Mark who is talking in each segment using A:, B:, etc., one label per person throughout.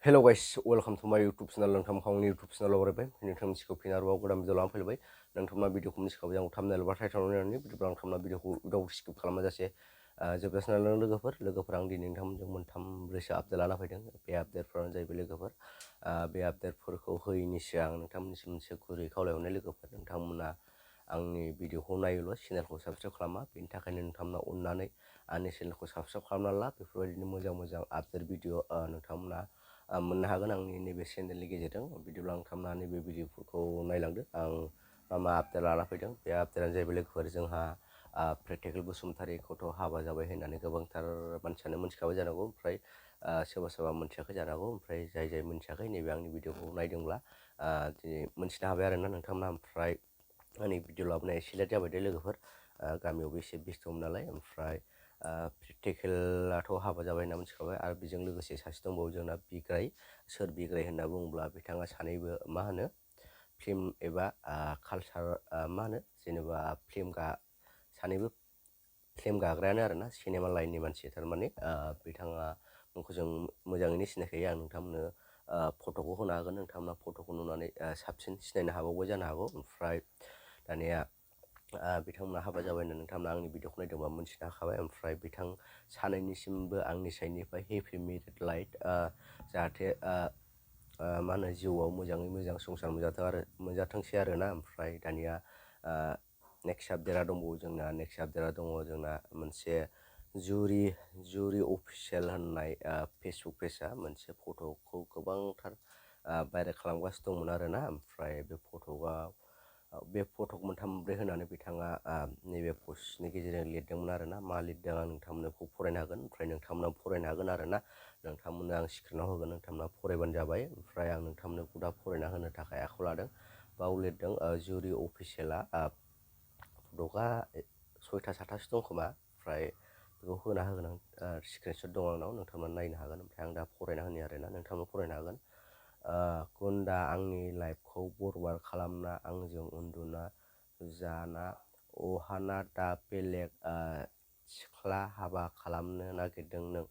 A: Hello guys, welcome to my YouTube channel. Nonton kong YouTube channel already. Nonton si kopi naruh aku dalam video lampil bay. Nonton video kami si kopi yang thumbnail batai channel ni. Video nonton video ku udah skip kalau macam je. Jelas channel lega perang di nonton jangan tham berisa update lana fayda. Be update perang jai lega per. Be update per kau hari ni siang nonton ni sekuri kau lewat lega per. Nonton mana angni video ku naik lo channel ku subscribe kalama. Pinta kan nonton na unnane. Ani channel ku subscribe kalama lah. Before ini mojang update video nonton mana. मोननो हागोन आंनि नैबे चेनेलनि गेजेरजों video आं खालामनानै बे भिडिअफोरखौ नायलांदो आं मा आपडेट लाना फैदों बे आपडेटआनो जाहैबाय लोगोफोर जोंहा प्रेक्टिकेल बसुमतारीखौथ' हाबा जाबाय होननानै गोबांथार मानसियानो मोनथिखाबाय जानांगौ ओमफ्राय सोरबा मोनथियाखै जानांगौ ओमफ्राय जाय मोनथियाखै नैबे आंनि भिडिअखौ नायदोंब्ला दिनै मोनथिनो हाबाय आरोना नोंथांमोना ओमफ्राय आंनि भिडिअ लाबोनाया एसे लेट जाबाय दे लोगोफोर गामियावबो एसे बेस्थ'मोन नालाय ओमफ्राय प्रेक्टिकेलाथ' हाबा जाबाय होनना मिथिखाबाय आरो बेजों लोगोसे सासे दंबावो जोंना बिग्राय सोर बिग्राय होनना बुङोब्ला बिथाङा सानैबो मा होनो फिल्म एबा कालचार मा होनो जेनेबा सानैबो फिल्म गाग्रायानो आरोना सिनेमा लाइननि मानसि थारमाने बिथाङा नोंखौ जों मोजाङैनो सिनायखायो आं नोंथांमोननो फट'खौ होनो हागोन नोंथांमोना फट'खौ नुनानै साबसिन सिनायनो हाबावबाय जानो हागौ ओमफ्राय दानिया बिथांमोना हाबा जाबाय होननानै नोंथांमोना आंनि भिडिअखौ नायदोंबा मोनथिनो हाखाबाय ओमफ्राय बिथां सानैनिसिमबो आंनि साइडनिफ्राय हेपि मेरिड लाइफ जाहाथे मा होनो जिउआव मोजाङै मोजां संसार मोनजाथोंसै आरोना ओमफ्राय दानिया नेक्स्ट आपडेटआ दंबावो जोंना नेक्स्ट आपडेटआ दङ जोंना मोनसे जुरि अफिसियेल होननाय फेसबुक पेजआ मोनसे फट'खौ गोबांथार भाइरेल खालामगासिनो दंमोन आरोना ओमफ्राय बे फट'खौ मोनथाम होनानै बिथाङा नैबे पस्टनि गेजेरजों लिरदोंमोन आरोना मा लिरदों आं नोंथांमोनखौ फरायनो हागोन ओमफ्राय नोंथांमोना फरायनो हागोन आरोना नोंथांमोननो आं स्क्रिनाव होगोन नोंथांमोना फरायबानो जाबाय ओमफ्राय आं नोंथांमोनखौ दा फरायना होनो थाखाय आखायाव लादों बाव लिरदों जुरि अफिसियेला फट'आ 6टा 7टासो दं खोमा ओमफ्राय बेखौ होना होगोन आं स्क्रिनशट दं आंनाव नोंथांमोना नायनो हागोन ओमफ्राय आं दा फरायना होनि आरोना नोंथांमोना फरायनो हागोन गुन्दा आंनि लाइफखौ बरबाद खालामना आंजों उन्दुना जाना अहाना दा बेलेग सिख्ला हाबा खालामनो नागिरदों नों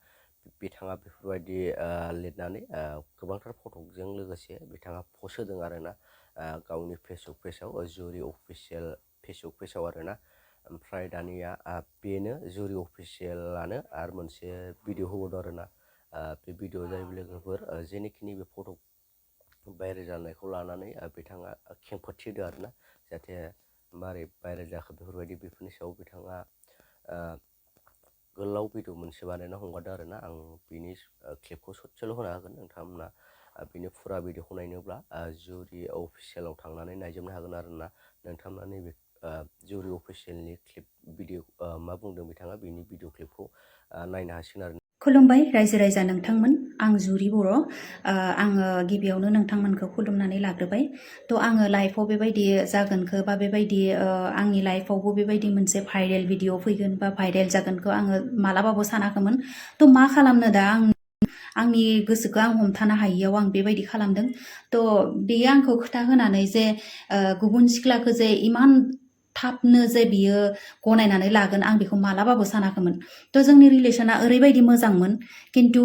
A: बिथाङा बेफोरबायदि लिरनानै गोबांथार फटकजों लोगोसे बिथाङा पस्ट होदों आरोना गावनि फेसबुक पेजाव जुरि अफिसियेल फेसबुक पेजाव आरोना ओमफ्राय दानिया बेनो जुरि अफिसियेलानो आरो मोनसे भिडिअ होबावदों आरोना बे भिडिअ जाहैबाय लोगोफोर जेनेखिनि बे फट' भाइरेल जानायखौ लानानै बिथाङा खेंफोरथि होदों आरोना जाहाथे मारै भाइरेल जाखो बेफोरनि सायाव बिथाङा गोलाव भिडिअ मोनसे बानायना हगारदों आरोना आं बिनि क्लिपखौ ससेल' होना होगोन नोंथांमोना बिनि फुरा भिडिअखौ नायनोब्ला जुरि अफिसियेलाव थांनानै नायजोबनो हागोन आरोना नोंथांमोना नैबे जुरि अफिसियेलनि क्लिप भिडिअ मा बुंदों बिथाङा बिनि भिडिअ क्लिपखौ नायनो हासिगोन आरो
B: खुलुमबाय रायजो राजा नोंथांमोन आं जुरि बर' आङो गिबियावनो नोंथांमोनखौ खुलुमनानै लाग्रोबाय थ' आङो लाइफआव बेबायदि जागोनखौ बा बेबायदि आंनि लाइफआवबो बेबायदि मोनसे भाइरेल भिडिअ फैगोन बा भाइरेल जागोनखौ आङो मालाबाबो सानाखैमोन थ' मा खालामनो दा आंनि गोसोखौ आं हमथानो हायियाव आं बेबायदि खालामदों थ' बेयो आंखौ खोथा होनानै जे गुबुन सिख्लाखौ जे इमान थाबनो जे बियो गनायनानै लागोन आं बेखौ मालाबाबो सानाखैमोन थ' जोंनि रिलेसना ओरैबायदि मोजांमोन खिन्थु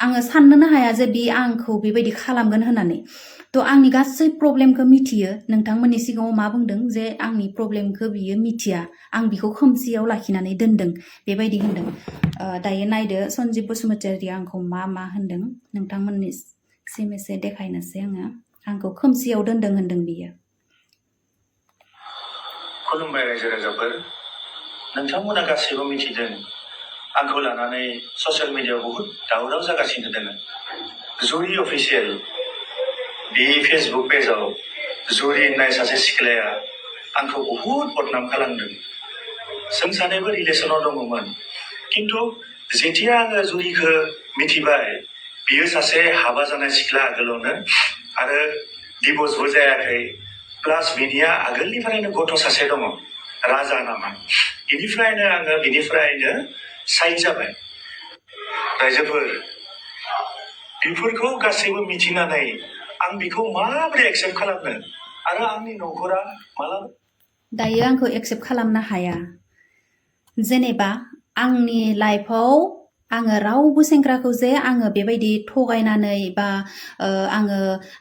B: आङो साननोनो हाया जे बि आंखौ बेबायदि खालामगोन होननानै थ' आंनि गासै प्रब्लेमखौ मिथियो नोंथांमोननि सिगाङाव मा बुंदों जे आंनि प्रब्लेमखौ बियो मिथिया आं बिखौ खोमसियाव लाखिनानै दोनदों बेबायदि होनदों दायो नायदो सन्जिब बसुमतारी आंखौ मा होनदों नोंथांमोननिसिम एसे देखायनोसै आंखौ खोमसियाव दोनदों होनदों बियो
C: खुलुमबाय रायजो राजाफोर नोंथांमोना गासैबो मिथिदों आंखौ लानानै ससियेल मिडियायाव बहुद दावराव जागासिनो दङ जुरि अफिसियेल बे फेसबुक पेजाव जुरि होननाय सासे सिख्लाया आंखौ बहुद बदनाम खालामदों जों सानैबो रिलेसनाव दङमोन खिन्थु जेथिया आङो जुरिखौ मिथिबाय बियो सासे हाबा जानाय सिख्ला आगोलावनो आरो डिभर्सबो जायाखै प्लास बिनिया आगोलनिफ्रायनो गथ' सासे दङ राजा नामा बिनिफ्रायनो आङो बिनिफ्रायनो साइड जाबाय रायजोफोर बेफोरखौ गासैबो मिथिनानै आं बिखौ माबोरै एक्सेप्ट खालामनो आरो आंनि न'खरा मालाबा
B: दायो आंखौ एक्सेप्ट खालामनो हाया जेनेबा आंनि लाइफआव आङो रावबो सेंग्राखौ जे आङो बेबायदि थगायनानै बा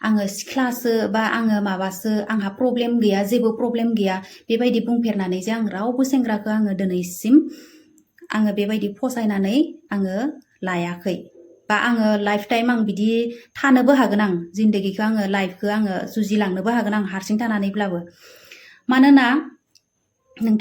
B: आङो सिख्लासो बा आङो माबासो आंहा प्रब्लेम गैया जेबो प्रब्लेम गैया बेबायदि बुंफेरनानै जे आं रावबो सेंग्राखौ आङो दिनैसिम आङो बेबायदि फसायनानै आङो लायाखै बा आङो लाइफ टाइम आं बिदि थानोबो हागोन आं जिन्दगीखौ आङो लाइफखौ आङो जुजिलांनोबो हागोन आं हारसिं थानानैब्लाबो मानोना नोंथां